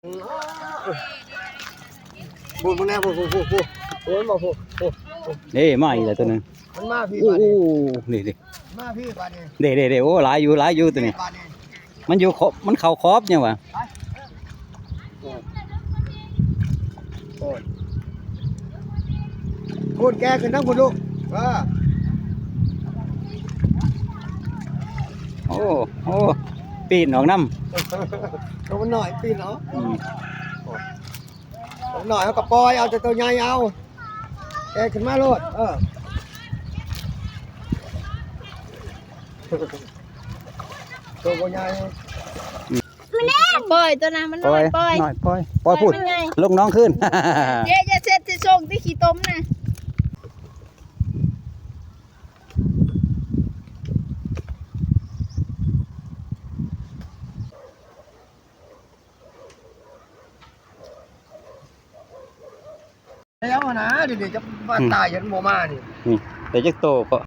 ພຸ້ນ ພຸ້ນແນ່ ພຸ້ນ ພຸ້ນ ພຸ້ນ ພຸ້ນ ໂອ້ຍ ມາພຸ້ນ ພຸ້ນ ເດ້ ມາອີກແລ້ວຕົວໜຶ່ງ ມັນມາພີ້ ໂອ້ ບາດນີ້ ນີ້ ນີ້ ມາພີ້ບາດນີ້ ເດ້ ເດ້ ເດ້ ໂອ້ ຫຼາຍຢູ່ ຫຼາຍຢູ່ຕົວນີ້ ບາດນີ້ ມັນຢູ່ຂອບ ມັນເຂົ້າຂອບຫຍັງວະ ໄປ ໂອ້ຍ ໂອ້ຍ ພຸ້ນແກ່ຂຶ້ນທາງພຸ້ນລູກ ເອີ ໂອ້ ໂອ້ ປີນອອກນຳ ໂຕມັນນ້ອຍປີນເອົາ ອືມ ໂຕນ້ອຍເຮົາກໍປ່ອຍເອົາ ແຕ່ໂຕໃຫຍ່ເອົາ ແກ່ຂຶ້ນມາໂລດ ເອີ ໂຕບໍ່ໃຫຍ່ ອືມ ປ່ອຍຕົວນັ້ນ ມັນນ້ອຍ ປ່ອຍ ປ່ອຍ ນ້ອຍ ປ່ອຍ ປ່ອຍພຸ້ນ ມັນໃຫຍ່ ລົງໜອງຄືນ ເຢ້ ຢ່າເຊັດຊິສົ່ງຕິຂີ້ຕົມນະ. ແລ້ວນະ ດຽວນີ້ຈະມາ ອືມ ຕາຍ ຍັງບໍ່ມານີ້ ນີ້ ໄດ້ຈັກໂຕກໍ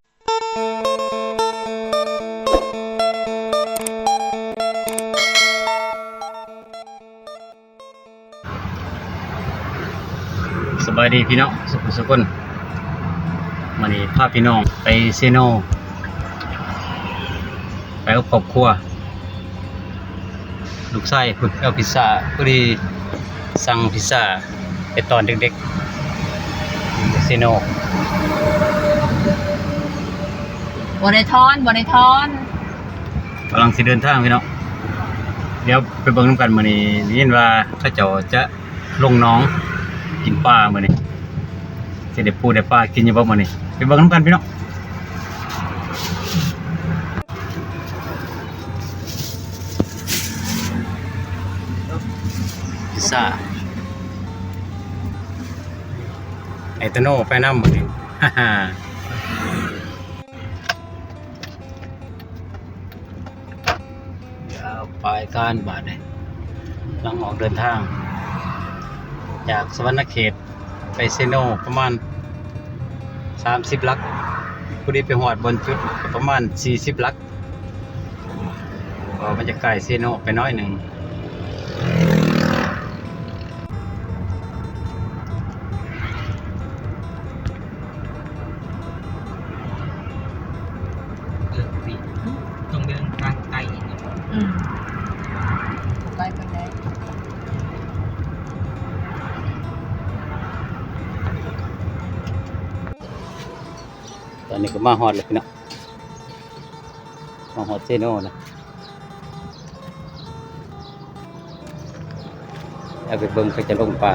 ສະບາຍດີພີ່ນ້ອງສຸກໆຄົນ ມື້ນີ້ພາພີ່ນ້ອງໄປເຊໂນ ໄປກັບຄອບຄົວ ລູກຊາຍພຸ້ນເອົາພິຊຊາ ພໍດີສັ່ງພິຊຊາໄປຕ້ອນເດັກໆ ເຊໂນ ບໍ່ໄດ້ທອນ ບໍ່ໄດ້ທອນ ກຳລັງຊິເດີນທາງພີ່ນ້ອງ ດຽວໄປເບິ່ງນຳກັນ ມື້ນີ້ໄດ້ຍິນວ່າເຂົາເຈົ້າຈະລົງໜອງກິນປາມື້ນີ້ ຊິໄດ້ປູໄດ້ປາກິນຢູ່ບໍ່ມື້ນີ້ ໄປເບິ່ງນຳກັນພີ່ນ້ອງ. ພິຊຊາ ໄອ້ໂຕໂນໄປນຳມື້ນີ້ ດຽວປາຍການບາດນີ້ ກຳລັງອອກເດີນທາງ ຈາກສະຫວັນນະເຂດໄປເຊໂນ ປະມານສາມສິບຫຼັກ ພໍດີໄປຮອດບ່ອນຈຸດ ກໍປະມານສີ່ສິບຫຼັກ ກໍມັນຈະໃກ້ເຊໂນໄປໜ້ອຍໜຶ່ງ. ເອີ ນີ້ ຕ້ອງເດີນທາງໄກອີກເນາະ ອືມ ບໍ່ໄກປານໃດ ຕອນນີ້ກໍມາຮອດແລ້ວພີ່ນ້ອງ ມາຮອດເຊໂນແລ້ວ. ເອົາໄປເບິ່ງເຂົາຈະລົງປາ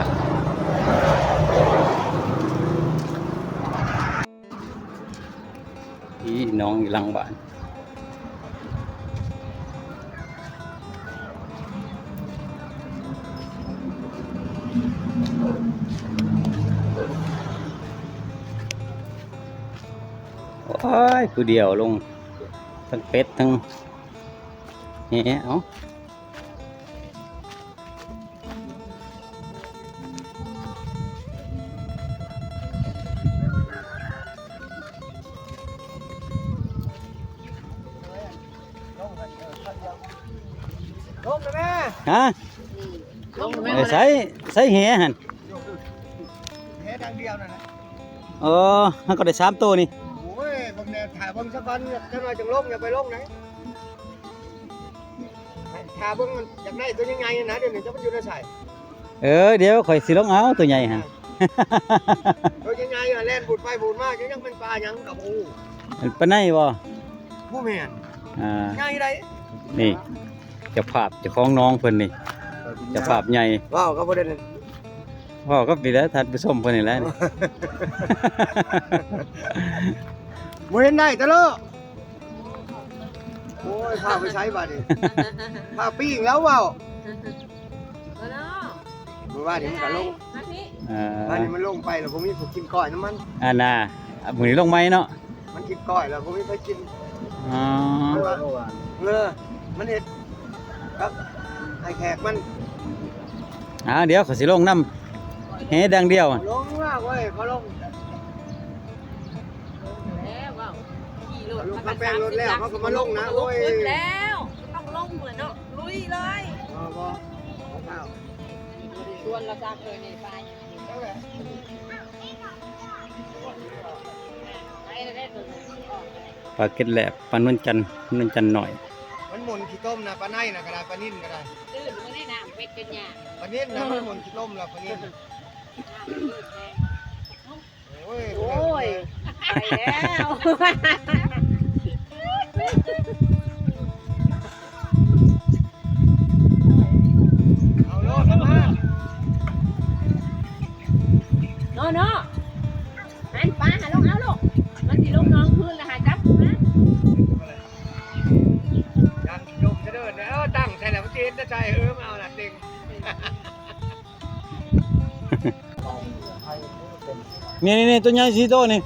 ອີ່ໜອງຢູ່ຫຼັງບ້ານ ໂອ້ຍ ຜູ້ດຽວລົງ ທັງເປັດທັງແຫ ເອົາ. ລົງແລ້ວແມ່ ຮະ ລົງແລ້ວແມ່ ໃສ່ ໃສ່ແຫຫັ້ນ ແຫດາງດຽວນັ້ນແຫຼະ ເອີ ມັນກໍໄດ້ສາມໂຕນີ້ ໂອ້ຍ ເບິ່ງແດ່ ຖ້າເບິ່ງຊະກ່ອນ ຈັກໜ້ອຍຈຶ່ງລົງ ຢ່າໄປລົງໃດ. ຖ້າເບິ່ງ ຢາກໄດ້ຕົວໃຫຍ່ໆນະ ດຽວນີ້ຈັກມັນຢູ່ໃນໃສ. ເອີ ດຽວຂ້ອຍຊິລົງເອົາຕົວໃຫຍ່ຫັ້ນ ຕົວໃຫຍ່ໆ ແລ່ນບູດໄປບູດມາ ຈັກຍັງເປັນປາຫຍັງກໍບໍ່ຮູ້ ປາໄນບໍ່? ບໍ່ແມ່ນ ອ່າ ໃຫຍ່ໃດ໋ ນີ້ ເຈົ້າພາບ ເຈົ້າຂອງໜອງເພິ່ນນີ້ ເຈົ້າພາບໃຫຍ່ ເວົ້າກໍບໍ່ໄດ້ ເວົ້າກັບນີ້ແຫຼະ ທ່ານຜູ້ຊົມເພິ່ນນີ້ແຫຼະ ບໍ່ເຫັນໄດ້ຕະເລາະ. ໂອ້ຍ ພາໄປໃສບາດນີ້ ພາປີ້ງແລ້ວເວົ້າ ບໍ່ເນາະ ມື້ວານນີ້ມັນກໍລົງ ມາພີ້ ເອີ ບາດນີ້ມັນລົງໄປແລ້ວ ບໍ່ມີຜູ້ກິນກ້ອຍນຳມັນ ອັນນ່າ ມື້ນີ້ລົງໃໝ່ເນາະ ມັນກິນກ້ອຍແລ້ວ ບໍ່ມີໃຜກິນ ອໍ ເອີ ມັນເຮັດກັບໄອ້ແຂກມັນ ອ່າ ດຽວຂ້ອຍຊິລົງນຳ ແຫດາງດຽວ ລົງວ່າເວີຍ ເຂົາລົງ ແລ້ວເວົ້າ ຂີ່ລົດ ເຂົາລົງມາແປງລົດແລ້ວ ເຂົາກໍມາລົງນະ ໂອ້ຍ ແລ້ວ ຕ້ອງລົງແລ້ວເນາະ ລຸຍເລີຍ ບໍ່ ບໍ່ ບໍ່ເອົາ ຊວນລະຊະ ເອີ ນີ້ປາ ປາເກັດແລບ ປານວນຈັນ ນວນຈັນນ້ອຍ. ມັນໝົນຂີ້ຕົມນະ ປາໄນນະກໍໄດ້ ປານິນກໍໄດ້ ຕື່ນມາໃນນ້ຳເປັດເປັນຫຍັງ ປານິນນະ ມັນໝົນຂີ້ຕົມລະ ປານິນ. ໂອ້ຍ ໂອ້ຍ ໄປແລ້ວ ເອົາໂລດ ເອົາມາ ເນາະ ເນາະ ຫັ້ນປາຫັ້ນ ລົງ ເອົາລູກ ມັນຊິລົງໜອງຄືນລະ ຫາຈັບຂຶ້ນມາ ຢ້ານລົງຈະເດີນ ເອີ ຕັ້ງໃສ່ແລ້ວ ມັນຊິເຫັນແຕ່ໃສ່ ເອີ ມາເອົາລະເຕັງ. ນີ້ໆ ຕົວໃຫຍ່ສີ່ໂຕນີ້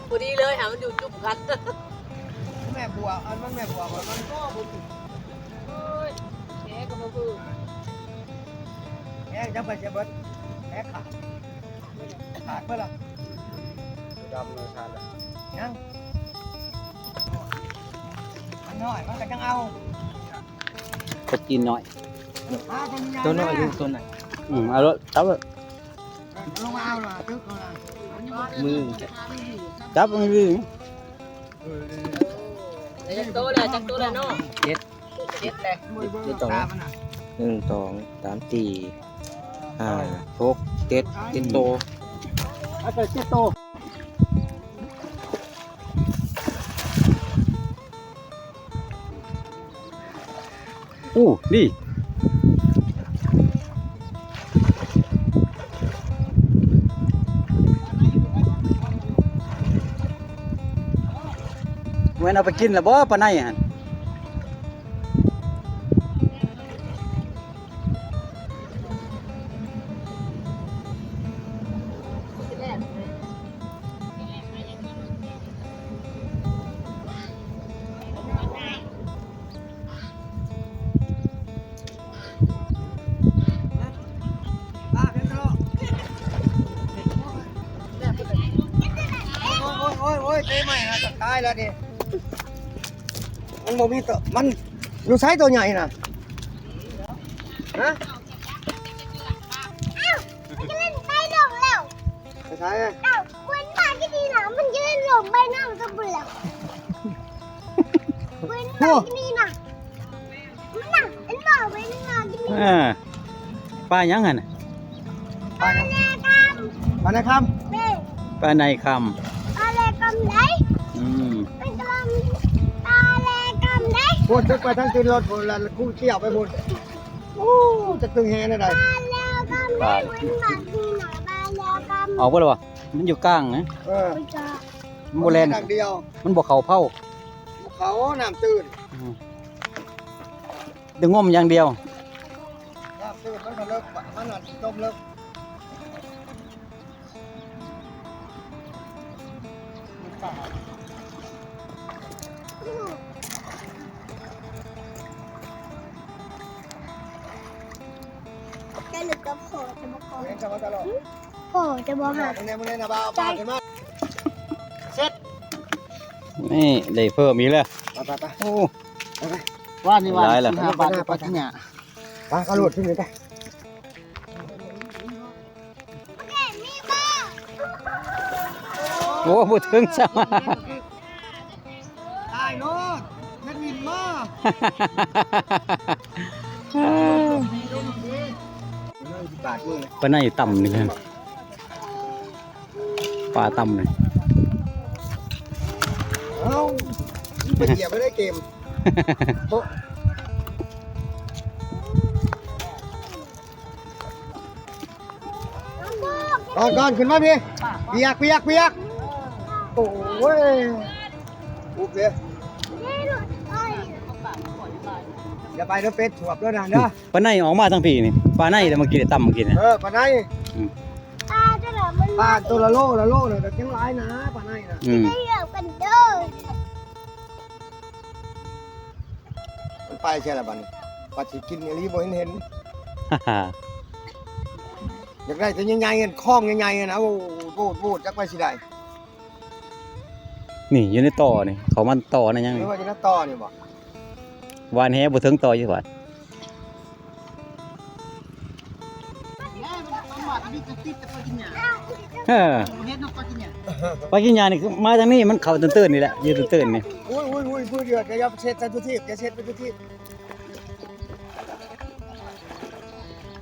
ພໍດີເລີຍ ຫາມັນຢູ່ຈຸ້ມກັນ ແມ່ບົວ ອັນມັນແມ່ບົວ ມັນກໍບໍ່ຖືກ ໂອ້ຍ ແຫກໍບໍ່ຖືກ ແຫຈະໄປເສຍເບິດ ແຫຂາດ ຂາດເບິດລະ ດຳເລີຍຂາດລະ ຍັງ ອັນນ້ອຍມັນກໍຍັງເອົາ. ປາຈີນນ້ອຍ ປາຕົວໃຫຍ່ ຕົວນ້ອຍຢູ່ ຕົວນ້ອຍ ອືມ ເອົາໂລດ ຈັບໂລດ ລົງມາເອົາລະ ຕຶກເອົາລະ ມື ຈັບມັນດີ ຈັກໂຕແລ້ວ ຈັກໂຕແລ້ວເນາະ ເຈັດ ເຈັດແລ້ວ ເຈັດ ເຈັດໂຕ ຕາມັນນະ ໜຶ່ງ ສອງ ສາມ ສີ່ ຫ້າ ຫົກ ເຈັດ ເຈັດໂຕ ເອົາໄປເຈັດໂຕ. ໂອ້ ດີ ແມ່ນເອົາໄປກິນລະບໍ່ ປາໄນຫັ້ນ? ໂອ້ຍ ໂອ້ຍ ໂອ້ຍ ໂອ້ຍ ເຕະໃໝ່ນະ ຕາຍແລ້ວນີ້ ມັນບໍ່ມີໂຕ ມັນຢູ່ໃສໂຕໃຫຍ່ນະ? ຮະ? ອ້າວ ມັນຈະເຫຼັ້ນໄປລົງແລ້ວ ໄປໃສ? ອ້າວ ມັນມາທີ່ນີ້ນະ ມັນຈະເຫຼັ້ນລົງໄປນຳກັບເບິ່ງແລ້ວ ມັນມາທີ່ນີ້ນະ ມັນນະ ມັນມາໄປນຳກັບເບິ່ງ ເອີ ປາຫຍັງຫັ້ນນະ? ປາແລຄຳ ປາໄນຄຳ ແມ່ນ ປາໄນຄຳ ປາແລຄຳໃດ ອືມ ເປັນກຳລັງ ປາແລຄຳໃດ ພຸ້ນ ຕຶກໄປທາງຕີນລົດພຸ້ນລະ ຄູກ່ຽວໄປພຸ້ນ ໂອ້ ຈັກຕຶງແຮແນວໃດ ປາແລຄຳໃດ ມັນມາທີ່ນະ ປາແລຄຳ ອອກເບິດແລ້ວບໍ່? ມັນຢູ່ກາງນະ ເອີ ມັນບໍ່ແລ່ນ ມັນບໍ່ເຂົ້າເພົາ ບໍ່ເຂົ້າ ນ້ຳຕື້ນ ອືມ ໄດ້ງົມຢ່າງດຽວ ນ້ຳຕື້ນ ມັນກໍເລິກ ມັນອາດຈະຈົມເລິກ ແຕ່ເລິກກໍພໍຈະບໍ່ພໍ ພໍຈະບໍ່ຫາ ເບິ່ງແນ່ ເບິ່ງແນ່ນະ ບ່າວ ບ່າວຂຶ້ນມາ ເສັດ ນີ້ໄດ້ເພີ່ມອີກແລ້ວ ໄປໆໆ ໂອ້ ໄປໆ ວ່ານີ້ວ່າ ຫຼາຍແລ້ວ ສິບຫ້າບາດ ໄປ ໄປ ໄປ ປາດຫຍ້າ ໄປ ກະໂດດຂຶ້ນໄປ ໂອ້ ບໍ່ເຖິງຊ້ຳ ຕາຍໂລດ ແມ່ນມິນບໍ່ ປາໄນຕ່ຳນີ້ ປາຕ່ຳນີ້ ເອົ້າ ໄປເກຍໄປໄດ້ເກມ ກ່ອນ ກ່ອນ ຂຶ້ນມາພີ້ ປຽກ ປຽກ ປຽກ ໂອ້ຍ ອຸບເດ້ ຢ່າໄປເດີ ເປັດຖວບເດີນະເດີ ປາໄນອອກມາທາງພີ້ນີ້ ປາໄນແຫຼະ ເມື່ອກີ້ຕຳເມື່ອກີ້ນີ້ ເອີ ປາໄນ ອືມ ປາໂຕລະໂລ ລະໂລນະ ກໍຍັງຫຼາຍນະ ປາໄນນະ ອືມ ໄປເລືອກກັນເດີ ມັນໄປໃສລະບາດນີ້ ວ່າຊິກິນອີ່ຫຼີບໍ່ເຫັນເຫັນ ຢາກໄດ້ແຕ່ໃຫຍ່ໆ ຄອງໃຫຍ່ໆ ນະ ໂອ້ ໂຫດໆ ຈັກໄປຊິໄດ້ ນີ້ຢູ່ໃນຕໍ່ນີ້ ເຂົ້າມາຕໍ່ໃນຫຍັງນີ້ ເອີ ຢູ່ໃນຕໍ່ນີ້ບໍ່ ຫວ່ານແຫບໍ່ເຖິງຕໍ່ຢູ່ຫວານ ເອີ ປາກິນຫຍ້ານີ້ມາທາງນີ້ ມັນເຂົ້າຕື້ນໆນີ້ແຫຼະ ຢູ່ຕື້ນໆນີ້. ໂອ້ຍໆໆ ເພື່ອຢ່າ ຢ່າເຊັດໃສ່ຈຸທີບ ຢ່າເຊັດໄປຈຸທີບ.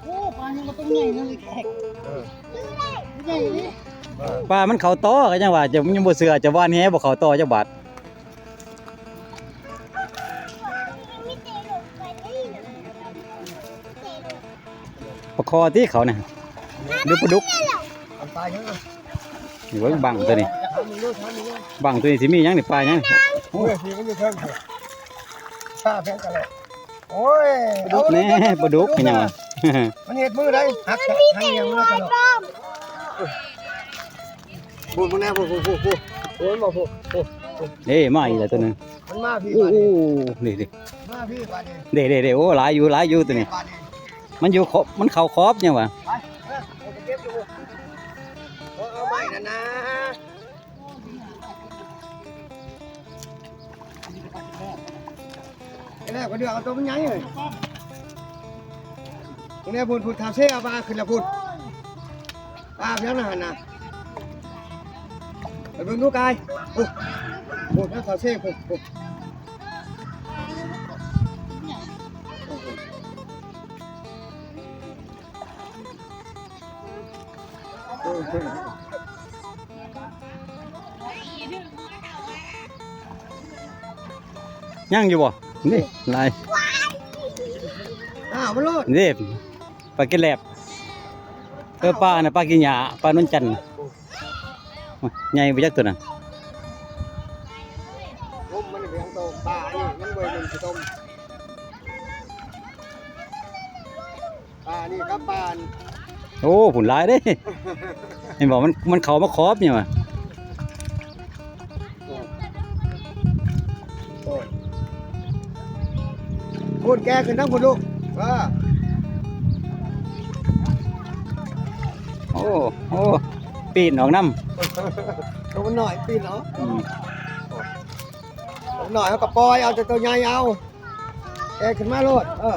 ໂອ້ ປາຍັງບໍ່ຕົວໃຫຍ່ເລີຍແຂກ ເອີ ໃຫຍ່ອີ່ຫຼີ. ປາມັນເຂົ້າຕໍ ກໍຍັງວ່າ ເຈົ້າຍັງບໍ່ເຊື່ອ ເຈົ້າຫວ່ານແຫບໍ່ເຂົ້າຕໍຈັກບາດ. ປາຄໍຕິເຂົານະ ຫຼືປາດຸກ? ປາຫຍັງ? ນີ້ເບິ່ງບັ້ງຕົວນີ້ ບັ້ງຕົວນີ້ຊິມີຫຍັງນີ້ ປາຫຍັງ? ໂອ້ຍ ມັນຢູ່ເທິງພຸ້ນ ປາແພງກະແຫຼະ. ໂອ້ຍ ປາດຸກແນ່ ປາດຸກເປັນຫຍັງວະ? ມັນເຮັດມືໄດ້ ຫັກ ຫັກຫຍັງມັນກະເນາະ. ພຸ້ນ ພຸ້ນແນ່ ພຸ້ນ ພຸ້ນ ພຸ້ນ ພຸ້ນ ເອີ ມາອີກແລ້ວຕົວໜຶ່ງ ມັນມາພີ້ ໂອ້ ບາດນີ້ ນີ້ໆ ມາພີ້ ບາດນີ້ ເດ້ໆໆ ໂອ້ ຫຼາຍຢູ່ ຫຼາຍຢູ່ຕົວນີ້ ບາດນີ້ ມັນຢູ່ຂອບ ມັນເຂົ້າຂອບຫຍັງວະ? ໄປ ເອີ ເອົາໄປເກັບຢູ່ ເອົາ ເອົາໄມ້ນັ້ນນະ. ແລ້ວກໍເລືອກເອົາໂຕມັນໃຫຍ່ເລີຍ. ນີ້ພຸ້ນ ພຸ້ນ ທ້າວເຊເອົາປາຂຶ້ນແລ້ວພຸ້ນ ປາພຽງນັ້ນຫັ້ນນະ ໄປເບິ່ງດູກາຍ. ໂອ້ ພຸ້ນ ທ້າວເຊ ພຸ້ນ ພຸ້ນ. ຍັງຢູ່ບໍ່? ນີ້ຫຼາຍ ອ້າວ ມັນໂລດ ນີ້ປາກິນແຫຼບ. ເອີ ປານະ ປາກິນຫຍ້າ ປານວນຈັນ ໃຫຍ່ບໍ່ຈັກຕົວນັ້ນ. ຕົ້ມມັນເປັນຫຍັງໂຕ ປານີ້ມັນບໍ່ແມ່ນຊິຕົ້ມ. ປານີ້ກັບປານ ໂອ້ ພຸ້ນຫຼາຍເດ້ ເຫັນບໍ່? ມັນ ມັນເຂົ້າມາຂອບນີ້ຫວາ ພຸ້ນແກ່ຂຶ້ນທາງພຸ້ນລູກ. ເອີ ໂອ້ ໂອ້ ປີນອອກນຳ ໂຕມັນນ້ອຍປີນເນາະ. ອືມ ໂຕນ້ອຍເຮົາກໍປ່ອຍເອົາ ແຕ່ໂຕໃຫຍ່ເອົາ. ແກ່ຂຶ້ນມາໂລດ ເອີ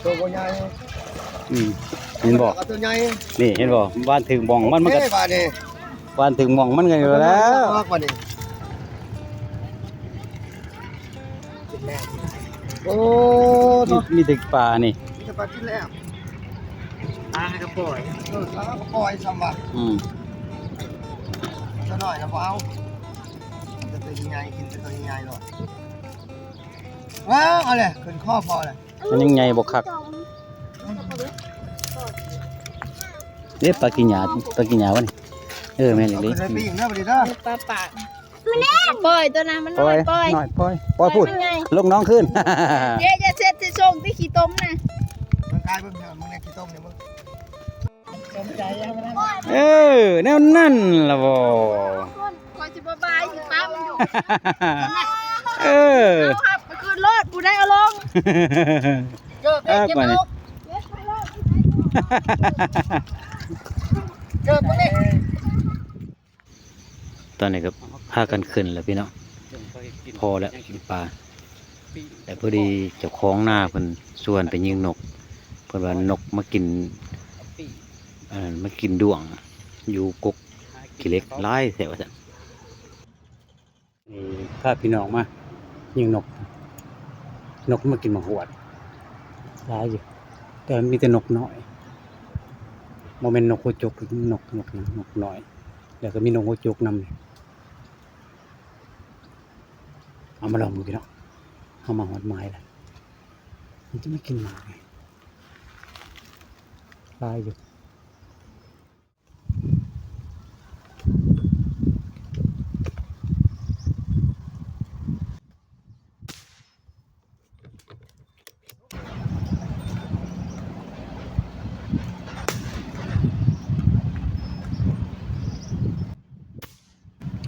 ໂຕບໍ່ໃຫຍ່ ອືມ ເຫັນບໍ່? ເອົາໂຕໃຫຍ່ ນີ້ເຫັນບໍ່? ຫວ່ານຖືກໝ່ອງມັນ ມັນກໍ ເອີ ບາດນີ້ ຫວ່ານຖືກໝ່ອງມັນກໍຢູ່ແລ້ວ ບາດນີ້ ໂອ້ ມີ ມີແຕ່ປານີ້ ມີແຕ່ປາກິນແລ້ວ. ປາໃຫ້ກໍປ່ອຍ ເອີ ປາກໍປ່ອຍຊ້ຳວ່າ ອືມ ຕົວນ້ອຍລະບໍ່ເອົາ ແຕ່ຕົວໃຫຍ່ ກິນແຕ່ຕົວໃຫຍ່ໂລດ. ວ້າວ ເອົາແຫຼະ ຂຶ້ນຄໍພໍແຫຼະ ມັນຍັງໃຫຍ່ບໍ່ຄັກເດ້. ປາກິນຫຍ້າ ປາກິນຫຍ້າວະນີ້ ເອີ ແມ່ນອີ່ຫຼີ ເອົາຂຶ້ນໄປປີ້ງເດີ ບາດນີ້ເດີ ປາປາກ. ມັນນ້ອຍ ປ່ອຍຕົວນະ ມັນນ້ອຍ ປ່ອຍ ນ້ອຍ ປ່ອຍ ປ່ອຍພຸ້ນ ມັນໃຫຍ່ ລົງໜອງຄືນ. ເຢ້ ຢ່າເຊັດໃສ່ຊົງຕິ ຂີ້ຕົມນະ ເບິ່ງກາຍເບິ່ງເດີ ມຶງແນ່ຂີ້ຕົມນີ້ມຶງ ສົນໃຈເອົານະ. ເອີ ແນວນັ້ນລະບໍ່ ຂ້ອຍຊິບໍ່ບາຍ ຊິປະມັນຢູ່ ເອີ ເອົາຮັບຄືນໂລດ ຜູ້ໃດເອົາລົງ ເກີບເກັບລົງ ເກີບນີ້. ຕອນນີ້ກໍພາກັນຂຶ້ນແລ້ວພີ່ນ້ອງ ພໍແລ້ວກິນປາ ແຕ່ພໍດີເຈົ້າຂອງນາເພິ່ນຊວນໄປຍິງນົກ ເພິ່ນວ່ານົກມາກິນ ອັນນັ້ນ ມາກິນດ້ວງຢູ່ກົກຂີ້ເຫຼັກຫຼາຍແທ້ວ່າຊັ້ນ. ນີ້ພາພີ່ນ້ອງມາຍິງນົກ ນົກມາກິນໝາກຫວດຫຼາຍຢູ່ ແຕ່ມີແຕ່ນົກນ້ອຍ ບໍ່ແມ່ນນົກຫົວຈົກ ນົກ ນົກ ນົກນ້ອຍ ແລ້ວກໍມີນົກຫົວຈົກນຳ. ເອົາມາລອງເບິ່ງພີ່ນ້ອງ ເຮົາມາຮອດໝາຍແລ້ວ ມັນຈະມາກິນໝາກນີ້ ຫຼາຍຢູ່.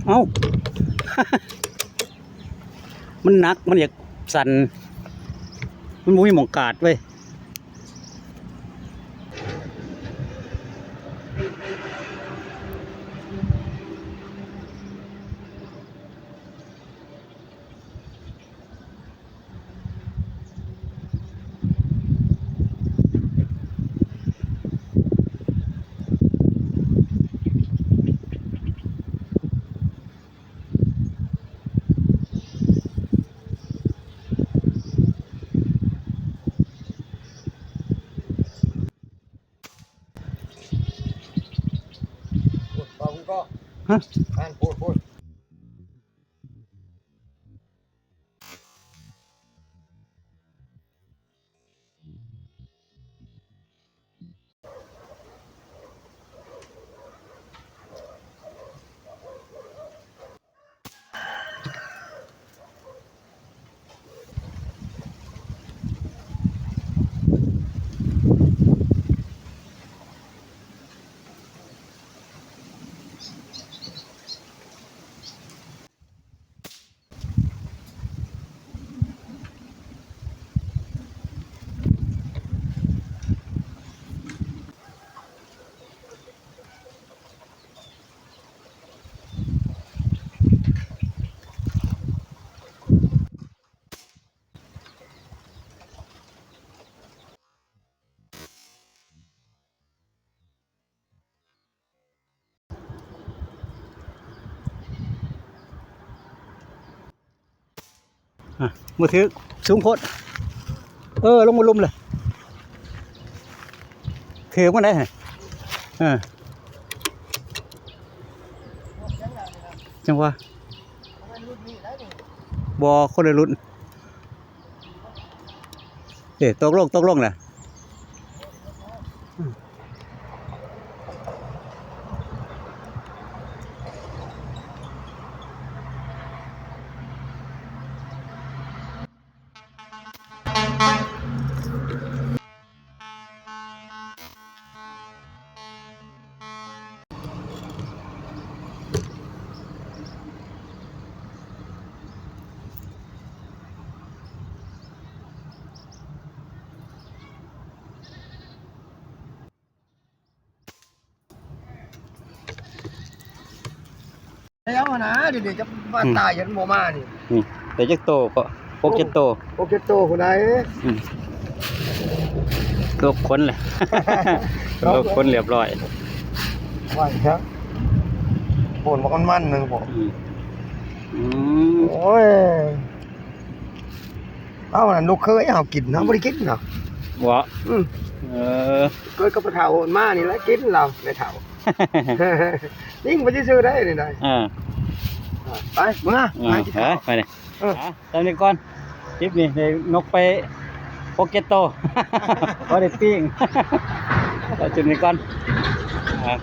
ເອົ້າ ມັນໜັກ ມັນຢາກສັ່ນ ມັນບໍ່ມີໝ່ອງກາດເວີຍ. ຫັ້ນ ພຸ້ນ ພຸ້ນ. ອ່ະ ບໍ່ຖືກ ສູງໂພດ. ເອີ ລົງມາລຸ່ມເລີຍ. ຖືກມັນໄດ້. ເອີ ຈັ່ງຫວະ. ບໍ່ ຄົນລະລຸ້ນ. ເອີ ຕົກລົງ ຕົກລົງແຫຼະ. ແລ້ວຫັ້ນນະ ດຽວນີ້ຈະວ່າ ອືມ ຕາຍ ຍັງບໍ່ມານີ້. ນີ້ ໄດ້ຈັກໂຕເກາະ? ຫົກເຈັດໂຕ ຫົກເຈັດໂຕພຸ້ນໃດ໋. ອືມ ລົບຄົນແຫຼະ ລົບຄົນລຽບຮ້ອຍ. ໄຫວແທ້ ໂພດບັກມັນໆ ໜຶ່ງພໍ. ອືມ ອືມ ໂອ້ຍ. ເອົາ ອັນນັ້ນລູກເຂີຍເຮົາກິນ ເຮົາບໍ່ໄດ້ກິນເນາະ. ບໍ່? ອືມ ເອີ ເກີດກັບພໍ່ເຖົ້າມານີ້ແຫຼະ ກິນລາວແມ່ເຖົ້າ. ຍິງໄປຊື່ໆ ໄດ້ນີ້ໄດ້. ເອີ ໄປ ເມືອ ເອີ ຫາກິນເຂົ້າ ໄປເລີຍ. ເອີ ອ່ະ ສ່ຳນີ້ກ່ອນ ຄລິບນີ້ໄດ້ນົກໄປຫົກເຈັດໂຕ ພໍໄດ້ປີ້ງ. ເອົາຈຸດນີ້ກ່ອນ ອ່ະ.